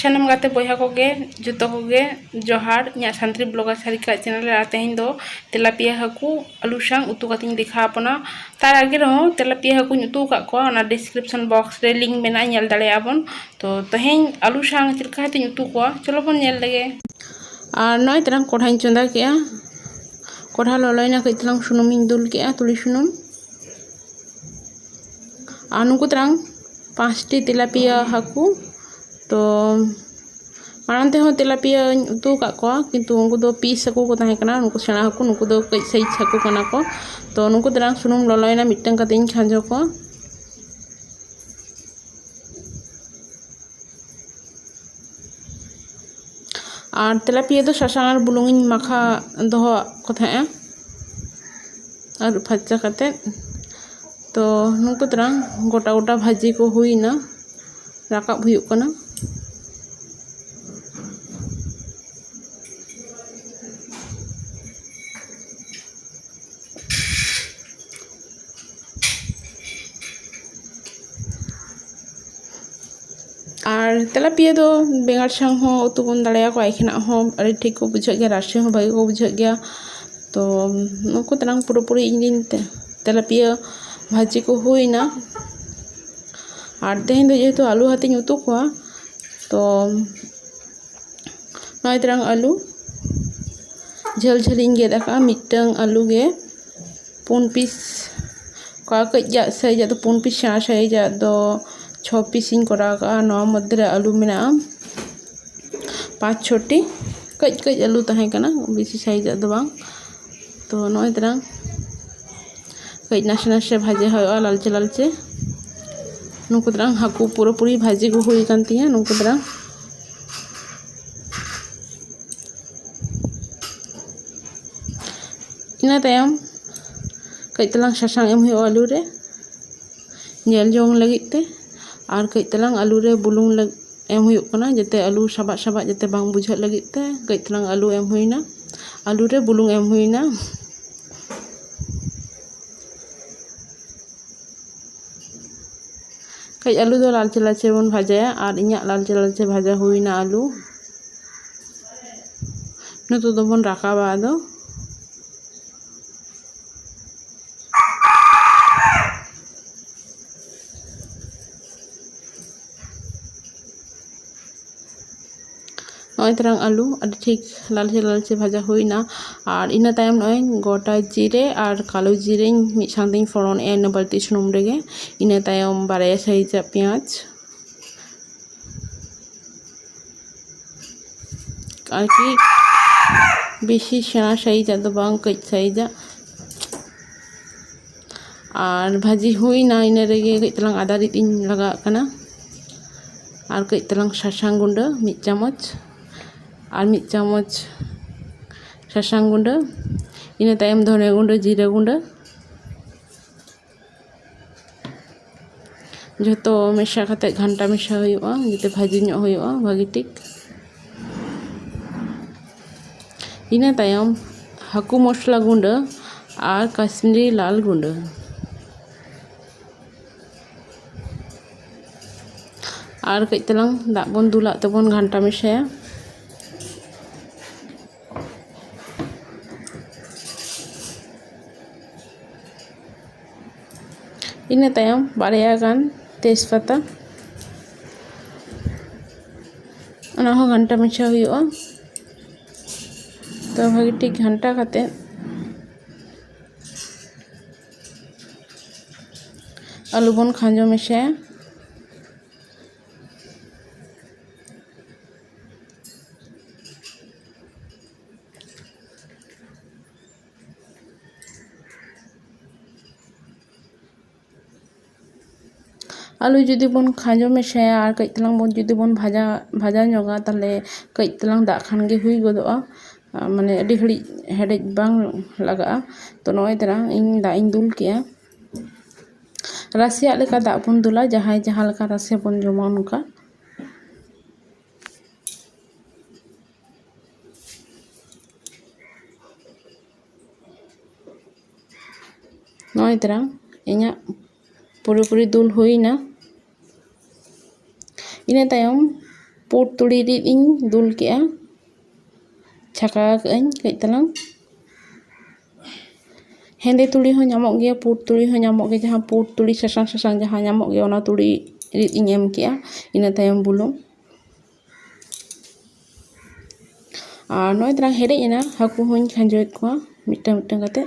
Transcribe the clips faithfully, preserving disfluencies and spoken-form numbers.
ᱥᱟᱱᱟᱢ ᱜᱟᱛᱮ ᱵᱚᱭᱦᱟ ᱠᱚᱜᱮ, ᱡᱚᱛᱚ ᱠᱚᱜᱮ ᱡᱚᱦᱟᱨ ᱤᱧᱟᱹᱜ ᱥᱟᱱᱛᱨᱤ ᱵᱞᱚᱜᱟᱨ ᱥᱟᱨᱤᱠᱟ ᱪᱮᱱᱮᱞ ᱨᱮ᱾ ᱟᱨ ᱛᱮᱦᱮᱧ ᱫᱚ ᱛᱮᱞᱟᱯᱤᱭᱟ ᱦᱟᱹᱠᱩ ᱟᱹᱞᱩ ᱥᱟᱝ ᱩᱛᱩ ᱠᱟᱛᱮᱧ ᱫᱮᱠᱷᱟᱣ ᱟᱵᱚᱱᱟ᱾ ᱛᱟᱨ ᱟᱜᱮ ᱨᱮᱦᱚᱸ ᱛᱮᱞᱟᱯᱤᱭᱟ ᱦᱟᱹᱠᱩᱧ ᱩᱛᱩ ᱟᱠᱟᱫ ᱠᱚᱣᱟ, ᱚᱱᱟ ᱰᱤᱥᱠᱨᱤᱯᱥᱚᱱ ᱵᱚᱠᱥ ᱨᱮ ᱞᱤᱝᱠ ᱢᱮᱱᱟᱜᱼᱟ, ᱧᱮᱞ ᱫᱟᱲᱮᱭᱟᱜᱼᱟ ᱵᱚᱱ᱾ ᱛᱚ ᱛᱮᱦᱮᱧ ᱟᱹᱞᱩ ᱥᱟᱝ ᱪᱮᱫ ᱞᱮᱠᱟ ᱠᱟᱛᱮᱧ ᱩᱛᱩ ᱠᱚᱣᱟ, ᱪᱚᱞᱚ ᱵᱚᱱ ᱧᱮᱞ ᱞᱮᱜᱮ᱾ ᱟᱨ ᱱᱚᱜᱼᱚᱭ ᱛᱟᱨᱟᱝ ᱠᱚᱲᱦᱟᱧ ᱪᱚᱸᱫᱟ ᱠᱮᱜᱼᱟ᱾ ᱠᱚᱲᱦᱟ ᱞᱚᱞᱚᱭᱮᱱᱟ, ᱠᱟᱹᱡ ᱛᱟᱞᱟᱝ ᱥᱩᱱᱩᱢᱤᱧ ᱫᱩᱞ ᱠᱮᱜᱼᱟ, ᱛᱩᱲᱤ ᱥᱩᱱᱩᱢ᱾ ᱟᱨ ᱱᱩᱠᱩ ᱛᱟᱨᱟᱝ ᱯᱟᱸᱪᱴᱤ ᱛᱮᱞᱟᱯᱤᱭᱟ ᱦᱟᱹᱠᱩ᱾ ᱛᱚ ᱢᱟᱲᱟᱝ ᱛᱮᱦᱚᱸ ᱛᱮᱞᱟᱯᱤᱭᱟᱧ ᱩᱛᱩ ᱟᱠᱟᱫ ᱠᱚᱣᱟ, ᱠᱤᱱᱛᱩ ᱩᱱᱠᱩ ᱫᱚ ᱯᱤᱥ ᱦᱟᱹᱠᱩ ᱠᱚ ᱛᱟᱦᱮᱸ ᱠᱟᱱᱟ, ᱱᱩᱠᱩ ᱥᱮᱬᱟ ᱦᱟᱹᱠᱩ, ᱱᱩᱠᱩ ᱫᱚ ᱠᱟᱹᱡ ᱥᱟᱭᱤᱡ ᱦᱟᱹᱠᱩ ᱠᱟᱱᱟ ᱠᱚ᱾ ᱛᱚ ᱱᱩᱠᱩ ᱛᱟᱨᱟᱝ ᱥᱩᱱᱩᱢ ᱞᱚᱞᱚᱭᱮᱱᱟ, ᱢᱤᱫᱴᱟᱝ ᱠᱟᱛᱮᱧ ᱠᱷᱟᱸᱡᱚ ᱠᱚᱣᱟ᱾ ᱟᱨ ᱛᱮᱞᱟᱯᱤᱭᱟ ᱫᱚ ᱥᱟᱥᱟᱝ ᱟᱨ ᱵᱩᱞᱩᱝ ᱤᱧ ᱢᱟᱠᱷᱟ ᱫᱚᱦᱚᱣᱟᱜ ᱠᱚ ᱛᱟᱦᱮᱸᱜᱼᱟ ᱟᱹᱨᱩᱵ ᱯᱷᱟᱨᱪᱟ ᱠᱟᱛᱮᱫ᱾ ᱛᱚ ᱱᱩᱠᱩ ᱛᱟᱨᱟᱝ ᱜᱚᱴᱟ ᱜᱚᱴᱟ ᱵᱷᱟᱹᱡᱤ ᱠᱚ ᱦᱩᱭᱱᱟ, ᱨᱟᱠᱟᱵ ᱦᱩᱭᱩᱜ ᱠᱟᱱᱟ᱾ ᱟᱨ ᱛᱮᱞᱟᱯᱤᱭᱟ ᱫᱚ ᱵᱮᱸᱜᱟᱲ ᱥᱟᱝ ᱦᱚᱸ ᱩᱛᱩ ᱵᱚᱱ ᱫᱟᱲᱮᱭᱟᱠᱚᱣᱟ, ᱮᱠᱷᱮᱱᱟᱜ ᱦᱚᱸ ᱟᱹᱰᱤ ᱴᱷᱤᱠ ᱠᱚ ᱵᱩᱡᱷᱟᱹᱜ ᱜᱮᱭᱟ, ᱨᱟᱥᱮ ᱦᱚᱸ ᱵᱷᱟᱹᱜᱤ ᱠᱚ ᱵᱩᱡᱷᱟᱹᱜ ᱜᱮᱭᱟ᱾ ᱛᱚ ᱱᱩᱠᱩ ᱛᱟᱞᱟᱝ ᱯᱩᱨᱟᱹᱯᱩᱨᱤ ᱤᱧ ᱨᱤᱱ ᱛᱮ-, ᱛᱮᱞᱟᱯᱤᱭᱟ ᱵᱷᱟᱹᱡᱤ ᱠᱚ ᱦᱩᱭᱱᱟ᱾ ᱟᱨ ᱛᱮᱦᱮᱧ ᱫᱚ ᱡᱮᱦᱮᱛᱩ ᱟᱹᱞᱩ ᱟᱛᱮᱧ ᱩᱛᱩ ᱠᱚᱣᱟ, ᱛᱚ ᱱᱚᱜᱼᱚᱭ ᱛᱟᱞᱟᱝ ᱟᱹᱞᱩ ᱡᱷᱟᱹᱞ ᱡᱷᱟᱹᱞᱤᱧ ᱜᱮᱫ ᱟᱠᱟᱫᱼᱟ, ᱢᱤᱫᱴᱟᱝ ᱟᱹᱞᱩ ᱜᱮ ᱯᱩᱱ ᱯᱤᱥ, ᱚᱠᱟ ᱠᱟᱹᱡ ᱟᱜ ᱥᱟᱭᱤᱡ ᱟᱜ ᱫᱚ ᱯᱩᱱ ᱯᱤᱥ, ᱥᱮᱬᱟ ᱥᱟᱭᱤᱡ ᱟᱜ ᱫᱚ ᱪᱷᱚ ᱯᱤᱥ ᱤᱧ ᱠᱚᱨᱟᱣ ᱟᱠᱟᱫᱼᱟ᱾ ᱱᱚᱣᱟ ᱢᱚᱫᱽᱫᱷᱮ ᱨᱮ ᱟᱹᱞᱩ ᱢᱮᱱᱟᱜᱼᱟ ᱯᱟᱸᱪ ᱪᱷᱚᱴᱤ, ᱠᱟᱹᱡ ᱠᱟᱹᱡ ᱟᱹᱞᱩ ᱛᱟᱦᱮᱸ ᱠᱟᱱᱟ, ᱵᱮᱥᱤ ᱥᱟᱭᱤᱡ ᱟᱜ ᱫᱚ ᱵᱟᱝ᱾ ᱛᱚ ᱱᱚᱜᱼᱚᱭ ᱛᱟᱞᱟᱝ ᱠᱟᱹᱡ ᱱᱟᱥᱮ ᱱᱟᱥᱮ ᱵᱷᱟᱡᱟ ᱦᱩᱭᱩᱜᱼᱟ, ᱞᱟᱞᱪᱮ ᱞᱟᱞᱪᱮ᱾ ᱱᱩᱠᱩ ᱛᱟᱞᱟᱝ ᱦᱟᱹᱠᱩ ᱯᱩᱨᱟᱹᱯᱩᱨᱤ ᱵᱷᱟᱡᱤ ᱠᱚ ᱦᱩᱭ ᱟᱠᱟᱱ ᱛᱤᱧᱟᱹ᱾ ᱱᱩᱠᱩ ᱛᱟᱞᱟᱝ ᱤᱱᱟᱹ ᱛᱟᱭᱚᱢ ᱠᱟᱹᱡ ᱛᱟᱞᱟᱝ ᱥᱟᱥᱟᱝ ᱮᱢ ᱦᱩᱭᱩᱜᱼᱟ ᱟᱹᱞᱩ ᱨᱮ, ᱧᱮᱞ ᱡᱚᱝ ᱞᱟᱹᱜᱤᱫ ᱛᱮ᱾ ᱟᱨ ᱠᱟᱹᱡ ᱛᱟᱞᱟᱝ ᱟᱹᱞᱩ ᱨᱮ ᱵᱩᱞᱩᱝ ᱞᱟᱹᱜ-, ᱮᱢ ᱦᱩᱭᱩᱜ ᱠᱟᱱᱟ, ᱡᱟᱛᱮ ᱟᱹᱞᱩ ᱥᱟᱵᱟᱜ ᱥᱟᱵᱟᱜ ᱡᱟᱛᱮ ᱵᱟᱝ ᱵᱩᱡᱷᱟᱹᱜ ᱞᱟᱹᱜᱤᱫ ᱛᱮ ᱠᱟᱹᱡ ᱛᱟᱞᱟᱝ ᱟᱹᱞᱩ ᱮᱢ ᱦᱩᱭᱱᱟ, ᱟᱹᱞᱩ ᱨᱮ ᱵᱩᱞᱩᱝ ᱮᱢ ᱦᱩᱭᱱᱟ᱾ ᱠᱟᱹᱡ ᱟᱹᱞᱩ ᱫᱚ ᱞᱟᱞᱪᱮ ᱞᱟᱞᱪᱮ ᱵᱚᱱ ᱵᱷᱟᱡᱟᱭᱟ᱾ ᱟᱨ ᱤᱧᱟᱹᱜ ᱞᱟᱞᱪᱮ ᱞᱟᱞᱪᱮ ᱵᱷᱟᱡᱟ ᱦᱩᱭᱱᱟ ᱟᱹᱞᱩ᱾ ᱱᱤᱛᱚᱜ ᱫᱚᱵᱚᱱ ᱨᱟᱠᱟᱵᱟ ᱟᱫᱚ᱾ ᱱᱚᱜᱼᱚᱭ ᱛᱟᱨᱟᱝ ᱟᱹᱞᱩ ᱟᱹᱰᱤ ᱴᱷᱤᱠ ᱞᱟᱞᱪᱮ ᱞᱟᱞᱪᱮ ᱵᱷᱟᱡᱟ ᱦᱩᱭᱱᱟ᱾ ᱟᱨ ᱤᱱᱟᱹ ᱛᱟᱭᱚᱢ ᱱᱚᱜᱼᱚᱭ ᱜᱚᱴᱟ ᱡᱤᱨᱮ ᱟᱨ ᱠᱟᱞᱳ ᱡᱤᱨᱮᱧ ᱢᱤᱫ ᱥᱟᱶᱛᱮᱧ ᱯᱷᱚᱲᱚᱱᱮᱜᱼᱟ ᱤᱱᱟᱹ ᱵᱟᱹᱞᱛᱤ ᱥᱩᱱᱩᱢ ᱨᱮᱜᱮ᱾ ᱤᱱᱟᱹ ᱛᱟᱭᱚᱢ ᱵᱟᱨᱭᱟ ᱥᱟᱭᱤᱡᱟᱜ ᱯᱮᱸᱭᱟᱡᱽ, ᱟᱨᱠᱤ ᱵᱮᱥᱤ ᱥᱮᱬᱟ ᱥᱟᱭᱤᱡᱟᱜ ᱫᱚ ᱵᱟᱝ, ᱠᱟᱹᱡ ᱥᱟᱭᱤᱡᱟᱜ᱾ ᱟᱨ ᱵᱷᱟᱹᱡᱤ ᱦᱩᱭᱱᱟ, ᱤᱱᱟᱹ ᱨᱮᱜᱮ ᱠᱟᱹᱡ ᱛᱟᱞᱟᱝ ᱟᱫᱟ ᱨᱤᱫ ᱤᱧ ᱞᱟᱜᱟᱣᱟᱜ ᱠᱟᱱᱟ᱾ ᱟᱨ ᱠᱟᱹᱡ ᱛᱟᱞᱟᱝ ᱥᱟᱥᱟᱝ ᱜᱩᱸᱰᱟᱹ ᱢᱤᱫ ᱪᱟᱢᱚᱪ, ᱟᱨ ᱢᱤᱫ ᱪᱟᱢᱚᱪ ᱥᱟᱥᱟᱝ ᱜᱩᱸᱰᱟᱹ, ᱤᱱᱟᱹ ᱛᱟᱭᱚᱢ ᱫᱷᱚᱱᱮ ᱜᱩᱸᱰᱟᱹ, ᱡᱤᱨᱟᱹ ᱜᱩᱸᱰᱟᱹ, ᱡᱷᱚᱛᱚ ᱢᱮᱥᱟ ᱠᱟᱛᱮ ᱜᱷᱟᱱᱴᱟ ᱢᱮᱥᱟ ᱦᱩᱭᱩᱜᱼᱟ, ᱡᱟᱛᱮ ᱵᱷᱟᱹᱡᱤ ᱧᱚᱜ ᱦᱩᱭᱩᱜᱼᱟ ᱵᱷᱟᱹᱜᱤ ᱴᱷᱤᱠ᱾ ᱤᱱᱟᱹ ᱛᱟᱭᱚᱢ ᱦᱟᱹᱠᱩ ᱢᱚᱥᱞᱟ ᱜᱩᱸᱰᱟᱹ ᱟᱨ ᱠᱟᱥᱢᱤᱨᱤ ᱞᱟᱞ ᱜᱩᱸᱰᱟᱹ᱾ ᱟᱨ ᱠᱟᱹᱡ ᱛᱟᱞᱟᱝ ᱫᱟᱜ ᱵᱚᱱ ᱫᱩᱞᱟᱜ ᱛᱮᱵᱚᱱ ᱜᱷᱟᱱᱴᱟ ᱢᱮᱥᱟᱭᱟ᱾ ᱤᱱᱟᱹ ᱛᱟᱭᱚᱢ ᱵᱟᱨᱭᱟ ᱜᱟᱱ ᱛᱮᱡᱽᱯᱟᱛᱟ, ᱚᱱᱟ ᱦᱚᱸ ᱜᱷᱟᱱᱴᱟ ᱢᱮᱥᱟ ᱦᱩᱭᱩᱜᱼᱟ᱾ ᱛᱚ ᱵᱷᱟᱹᱜᱤ ᱴᱷᱤᱠ ᱜᱷᱟᱱᱴᱟ ᱠᱟᱛᱮ ᱟᱹᱞᱩ ᱵᱚᱱ ᱠᱷᱟᱸᱡᱚ ᱢᱮᱥᱟᱭᱟ᱾ ᱟᱹᱞᱩ ᱡᱩᱫᱤ ᱵᱚᱱ ᱠᱷᱟᱸᱡᱚ ᱢᱮᱥᱟᱭᱟ ᱟᱨ ᱠᱟᱹᱡ ᱛᱟᱞᱟᱝ ᱵᱚᱱ, ᱡᱩᱫᱤ ᱵᱚᱱ ᱵᱷᱟᱡᱟ, ᱵᱷᱟᱡᱟ ᱧᱚᱜᱟ, ᱛᱟᱦᱞᱮ ᱠᱟᱹᱡ ᱛᱟᱞᱟᱝ ᱫᱟᱜ ᱠᱷᱟᱱ ᱜᱮ ᱦᱩᱭ ᱜᱚᱫᱚᱜᱼᱟ᱾ ᱢᱟᱱᱮ ᱟᱹᱰᱤ ᱜᱷᱟᱹᱲᱤᱡ ᱦᱮᱰᱮᱡ ᱵᱟᱝ ᱞᱟᱜᱟᱜᱼᱟ᱾ ᱛᱚ ᱱᱚᱜᱼᱚᱭ ᱛᱟᱞᱟᱝ ᱤᱧ ᱫᱟᱜ ᱤᱧ ᱫᱩᱞ ᱠᱮᱜᱼᱟ᱾ ᱨᱟᱥᱮᱭᱟᱜ ᱞᱮᱠᱟ ᱫᱟᱜ ᱵᱚᱱ ᱫᱩᱞᱟ, ᱡᱟᱦᱟᱸᱭ ᱡᱟᱦᱟᱸ ᱞᱮᱠᱟ ᱨᱟᱥᱮ ᱵᱚᱱ ᱡᱚᱢᱟ ᱚᱱᱠᱟ᱾ ᱱᱚᱜᱼᱚᱭ ᱛᱟᱨᱟ ᱤᱧᱟᱹᱜ ᱯᱩᱨᱟᱹᱯᱩᱨᱤ ᱫᱩᱞ ᱦᱩᱭᱱᱟ᱾ ᱤᱱᱟᱹ ᱛᱟᱭᱚᱢ ᱯᱩᱸᱰ ᱛᱩᱲᱤ ᱨᱤᱫ ᱤᱧ ᱫᱩᱞ ᱠᱮᱜᱼᱟ, ᱪᱷᱟᱠᱟᱣ ᱠᱟᱜ ᱟᱹᱧ ᱠᱟᱹᱡ ᱛᱟᱞᱟᱝ᱾ ᱦᱮᱸᱫᱮ ᱛᱩᱲᱤ ᱦᱚᱸ ᱧᱟᱢᱚᱜ ᱜᱮᱭᱟ, ᱯᱩᱸᱰ ᱛᱩᱲᱤ ᱦᱚᱸ ᱧᱟᱢᱚᱜ ᱜᱮᱭᱟ, ᱡᱟᱦᱟᱸ ᱯᱩᱸᱰ ᱛᱩᱲᱤ ᱥᱟᱥᱟᱝ ᱥᱟᱥᱟᱝ ᱡᱟᱦᱟᱸ ᱧᱟᱢᱚᱜ ᱜᱮᱭᱟ, ᱚᱱᱟ ᱛᱩᱲᱤ ᱨᱤᱫ ᱤᱧ ᱮᱢ ᱠᱮᱜᱼᱟ᱾ ᱤᱱᱟᱹ ᱛᱟᱭᱚᱢ ᱵᱩᱞᱩᱝ᱾ ᱟᱨ ᱱᱚᱜᱼᱚᱭ ᱛᱟᱨᱟᱝ ᱦᱮᱰᱮᱡ ᱮᱱᱟ, ᱦᱟᱹᱠᱩ ᱦᱚᱸᱧ ᱠᱷᱟᱸᱡᱚᱭᱮᱫ ᱠᱚᱣᱟ ᱢᱤᱫᱴᱟᱝ ᱢᱤᱫᱴᱟᱝ ᱠᱟᱛᱮ᱾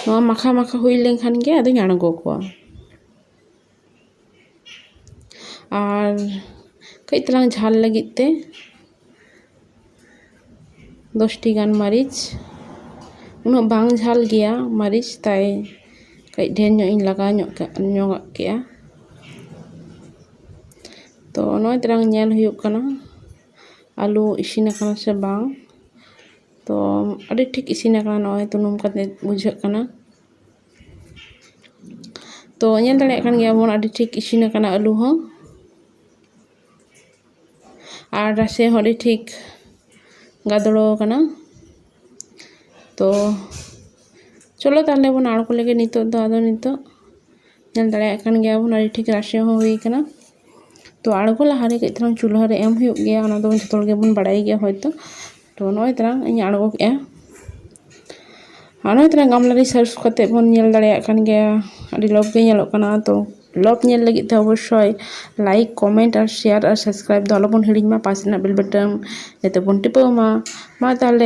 ᱱᱚᱣᱟ ᱢᱟᱠᱷᱟ ᱢᱟᱠᱷᱟ ᱦᱩᱭ ᱞᱮᱱᱠᱷᱟᱱ ᱜᱮ ᱟᱫᱚᱧ ᱟᱬᱜᱚ ᱠᱚᱣᱟ᱾ ᱟᱨ ᱠᱟᱹᱡ ᱛᱟᱞᱟᱝ ᱡᱷᱟᱞ ᱞᱟᱹᱜᱤᱫ ᱛᱮ ᱫᱚᱥᱴᱤ ᱜᱟᱱ ᱢᱟᱹᱨᱤᱪ, ᱩᱱᱟᱹᱜ ᱵᱟᱝ ᱡᱷᱟᱞ ᱜᱮᱭᱟ ᱢᱟᱹᱨᱤᱪ, ᱛᱟᱭ ᱠᱟᱹᱡ ᱰᱷᱮᱨ ᱧᱚᱜ ᱤᱧ ᱞᱟᱜᱟᱣ ᱧᱚᱜ ᱠᱟᱜ, ᱧᱚᱜᱟᱜ ᱠᱮᱜᱼᱟ᱾ ᱛᱚ ᱱᱚᱜᱼᱚᱭ ᱛᱟᱞᱟᱝ ᱧᱮᱞ ᱦᱩᱭᱩᱜ ᱠᱟᱱᱟ ᱟᱹᱞᱩ ᱤᱥᱤᱱ ᱟᱠᱟᱱᱟ ᱥᱮ ᱵᱟᱝ᱾ ᱛᱚ ᱟᱹᱰᱤ ᱴᱷᱤᱠ ᱤᱥᱤᱱ ᱟᱠᱟᱱᱟ, ᱱᱚᱜᱼᱚᱭ ᱛᱩᱱᱩᱢ ᱠᱟᱛᱮ ᱵᱩᱡᱷᱟᱹᱜ ᱠᱟᱱᱟ᱾ ᱛᱚ ᱧᱮᱞ ᱫᱟᱲᱮᱭᱟᱜ ᱠᱟᱱ ᱜᱮᱭᱟ ᱵᱚᱱ ᱟᱹᱰᱤ ᱴᱷᱤᱠ ᱤᱥᱤᱱ ᱟᱠᱟᱱᱟ ᱟᱹᱞᱩ ᱦᱚᱸ, ᱟᱨ ᱨᱟᱥᱮ ᱦᱚᱸ ᱟᱹᱰᱤ ᱴᱷᱤᱠ ᱜᱟᱫᱽᱲᱚ ᱟᱠᱟᱱᱟ᱾ ᱛᱚ ᱪᱚᱞᱚ ᱛᱟᱦᱞᱮ ᱵᱚᱱ ᱟᱬᱜᱚ ᱞᱮᱜᱮ ᱱᱤᱛᱚᱜ ᱫᱚ᱾ ᱟᱫᱚ ᱱᱤᱛᱚᱜ ᱧᱮᱞ ᱫᱟᱲᱮᱭᱟᱜ ᱠᱟᱱ ᱜᱮᱭᱟ ᱵᱚᱱ ᱟᱹᱰᱤ ᱴᱷᱤᱠ ᱨᱟᱥᱮ ᱦᱚᱸ ᱦᱩᱭ ᱠᱟᱱᱟ᱾ ᱛᱚ ᱟᱬᱜᱚ ᱞᱟᱦᱟᱨᱮ ᱠᱟᱹᱡ ᱛᱟᱞᱟᱝ ᱪᱩᱞᱦᱟᱹ ᱨᱮ ᱮᱢ ᱦᱩᱭᱩᱜ ᱜᱮᱭᱟ, ᱚᱱᱟ ᱫᱚ ᱡᱚᱛᱚ ᱦᱚᱲ ᱜᱮᱵᱚᱱ ᱵᱟᱲᱟᱭ ᱜᱮᱭᱟ ᱦᱚᱭᱛᱳ᱾ ᱛᱚ ᱱᱚᱜᱼᱚᱭ ᱛᱟᱞᱟᱝ ᱤᱧ ᱟᱬᱜᱚ ᱠᱮᱜᱼᱟ᱾ ᱟᱨ ᱱᱚᱜᱼᱚᱭ ᱛᱟᱞᱟᱝ ᱜᱟᱢᱞᱟ ᱨᱮ ᱥᱟᱨᱪ ᱠᱟᱛᱮ ᱵᱚᱱ ᱧᱮᱞ ᱫᱟᱲᱮᱭᱟᱜ ᱠᱟᱱ ᱜᱮᱭᱟ, ᱟᱹᱰᱤ ᱞᱚᱵᱽ ᱜᱮ ᱧᱮᱞᱚᱜ ᱠᱟᱱᱟ᱾ ᱛᱚ ᱞᱚᱵᱽ ᱧᱮᱞ ᱞᱟᱹᱜᱤᱫ ᱛᱮ ᱚᱵᱚᱥᱥᱳᱭ like, comment ᱟᱨ share ᱟᱨ subscribe ᱫᱚ ᱟᱞᱚᱵᱚᱱ ᱦᱤᱲᱤᱧ ᱢᱟ, ᱯᱟᱥ ᱨᱮᱱᱟᱜ bell button, ᱡᱟᱛᱮ ᱵᱚᱱ ᱴᱤᱯᱟᱹᱣ ᱢᱟ᱾ ᱢᱟ ᱛᱟᱦᱞᱮ